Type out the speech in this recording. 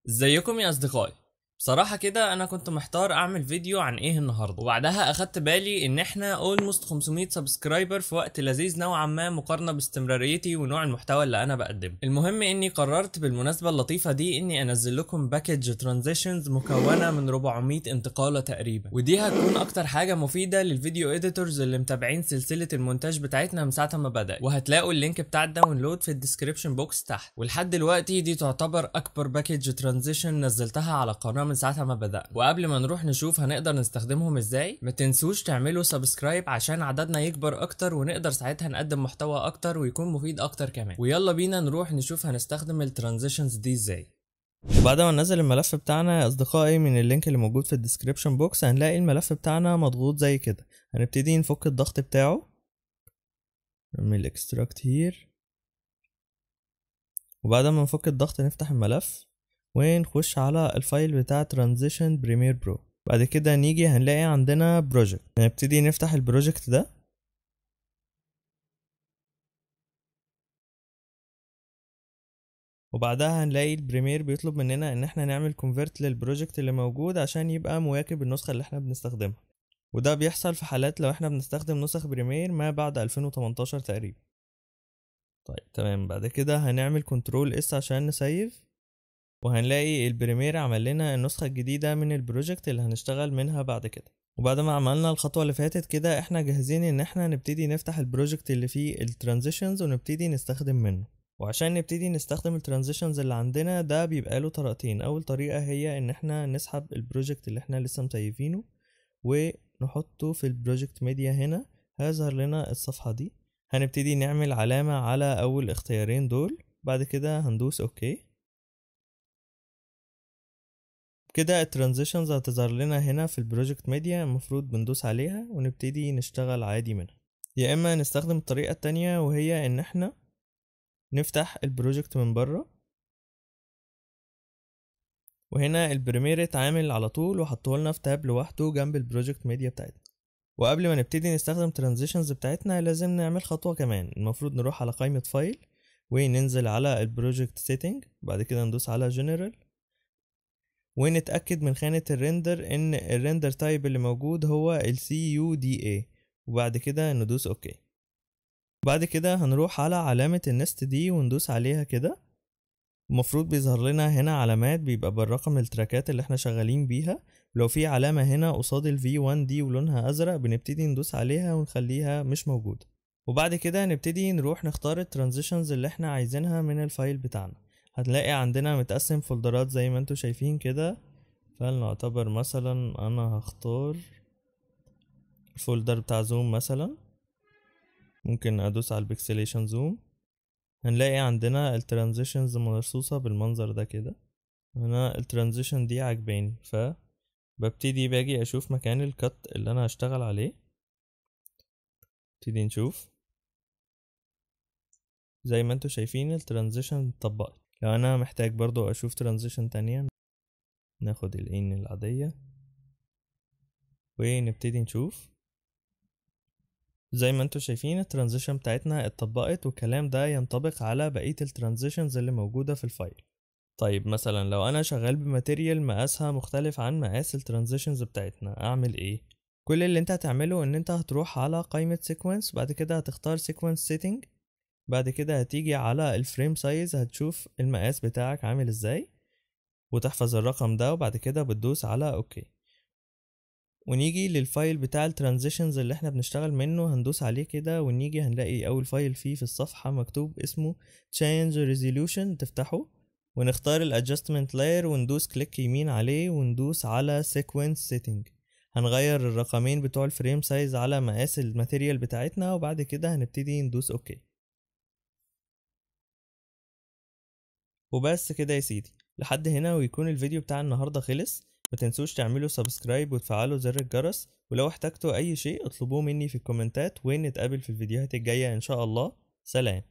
ازيكم يا اصدقائي؟ بصراحة كده انا كنت محتار اعمل فيديو عن ايه النهاردة، وبعدها اخدت بالي ان احنا almost 500 subscriber في وقت لذيذ نوعا ما مقارنة باستمراريتي ونوع المحتوى اللي انا بقدمه. المهم اني قررت بالمناسبة اللطيفة دي اني انزل لكم package transitions مكونة من 400 انتقالة تقريبا، ودي هتكون اكتر حاجة مفيدة لل video editors اللي متابعين سلسلة المونتاج بتاعتنا من ساعة ما بدأ، وهتلاقوا ال link بتاع ال download في ال description box تحت. ولحد دلوقتي دي تعتبر اكبر package transition نزلتها على القناة من ساعة ما بدأنا. وقبل ما نروح نشوف هنقدر نستخدمهم ازاي، ما تنسوش تعملوا subscribe عشان عددنا يكبر اكتر ونقدر ساعتها نقدم محتوى اكتر ويكون مفيد اكتر كمان. ويلا بينا نروح نشوف هنستخدم ال transitions دي ازاي. بعد ما ننزل الملف بتاعنا يا اصدقائي من ال link اللي موجود في ال description box، هنلاقي الملف بتاعنا مضغوط زي كده. هنبتدي نفك الضغط بتاعه، نعمل extract here، وبعد ما نفك الضغط نفتح الملف ونخش على ال file بتاع transition Premiere Pro. بعد كده نيجي هنلاقي عندنا project، هنبتدي نفتح ال project ده. وبعدها هنلاقي ال Premiere بيطلب مننا ان احنا نعمل convert لل project اللي موجود عشان يبقى مواكب النسخة اللي احنا بنستخدمها، وده بيحصل في حالات لو احنا بنستخدم نسخ Premiere ما بعد 2018 تقريبا. طيب تمام، بعد كده هنعمل control S عشان نسيف، وهنلاقي ال Premiere عمل لنا النسخة الجديدة من ال project اللي هنشتغل منها بعد كده. وبعد ما عملنا الخطوة اللي فاتت كده احنا جاهزين ان احنا نبتدي نفتح ال project اللي فيه ال transitions ونبتدي نستخدم منه. وعشان نبتدي نستخدم ال transitions اللي عندنا ده بيبقى له طريقتين. اول طريقة هي ان احنا نسحب ال project اللي احنا لسه مسيفينه ونحطه في ال project media. هنا هيظهر لنا الصفحة دي، هنبتدي نعمل علامة على اول اختيارين دول، بعد كده هندوس okay. كده ال transitions هتظهر لنا هنا في ال project media، المفروض بندوس عليها ونبتدي نشتغل عادي منها. يا اما نستخدم الطريقة التانية وهي ان احنا نفتح ال project من بره، وهنا ال Premiere اتعامل على طول وحطه لنا في tab لوحده جنب ال project media بتاعتنا. وقبل ما نبتدي نستخدم transitions بتاعتنا لازم نعمل خطوة كمان. المفروض نروح على قائمة file وننزل على ال project setting، بعد كده ندوس على جنرال، ونتأكد من خانة ال render ان ال render type اللي موجود هو ال CUDA، وبعد كده ندوس okay. بعد كده هنروح على علامة ال nest دي وندوس عليها كده. المفروض بيظهر لنا هنا علامات بيبقى بالرقم التراكات اللي احنا شغالين بيها. لو في علامة هنا قصاد ال V1 دي ولونها ازرق بنبتدي ندوس عليها ونخليها مش موجودة. وبعد كده نبتدي نروح نختار ال transitions اللي احنا عايزينها من ال file بتاعنا. هتلاقي عندنا متقسم فولدرات زي ما انتوا شايفين كده، فلنعتبر مثلا انا هختار ال folder بتاع zoom مثلا، ممكن ادوس على ال pixelation zoom. هنلاقي عندنا ال transitions مرصوصة بالمنظر ده كده. هنا ال transition دي عجباني، فببتدي باجي اشوف مكان ال cut اللي انا هشتغل عليه. نبتدي نشوف زي ما انتوا شايفين ال transition اتطبقت. لو انا محتاج برضو اشوف transition تانية ناخد ال in العادية ونبتدي نشوف. زي ما انتوا شايفين ال transition بتاعتنا اتطبقت، والكلام ده ينطبق على بقية ال transitions اللي موجودة في ال file. طيب مثلا لو انا شغال ب material مقاسها مختلف عن مقاس ال transitions بتاعتنا اعمل ايه؟ كل اللي انت هتعمله ان انت هتروح على قائمة sequence، بعد كده هتختار sequence setting، بعد كده هتيجي على ال frame size هتشوف المقاس بتاعك عامل ازاي وتحفظ الرقم ده، وبعد كده بتدوس على okay. ونيجي لل file بتاع ال transitions اللي احنا بنشتغل منه، هندوس عليه كده ونيجي هنلاقي اول file فيه في الصفحة مكتوب اسمه change resolution، تفتحه ونختار ال adjustment layer وندوس click يمين عليه وندوس على sequence setting. هنغير الرقمين بتوع ال frame size على مقاس ال material بتاعتنا، وبعد كده هنبتدي ندوس okay. وبس كده يا سيدي، لحد هنا ويكون الفيديو بتاع النهاردة خلص. ما تنسوش تعملوا subscribe وتفعلوا زر الجرس، ولو احتجتوا اي شيء اطلبوه مني في الكومنتات، ونتقابل في الفيديوهات الجاية ان شاء الله. سلام.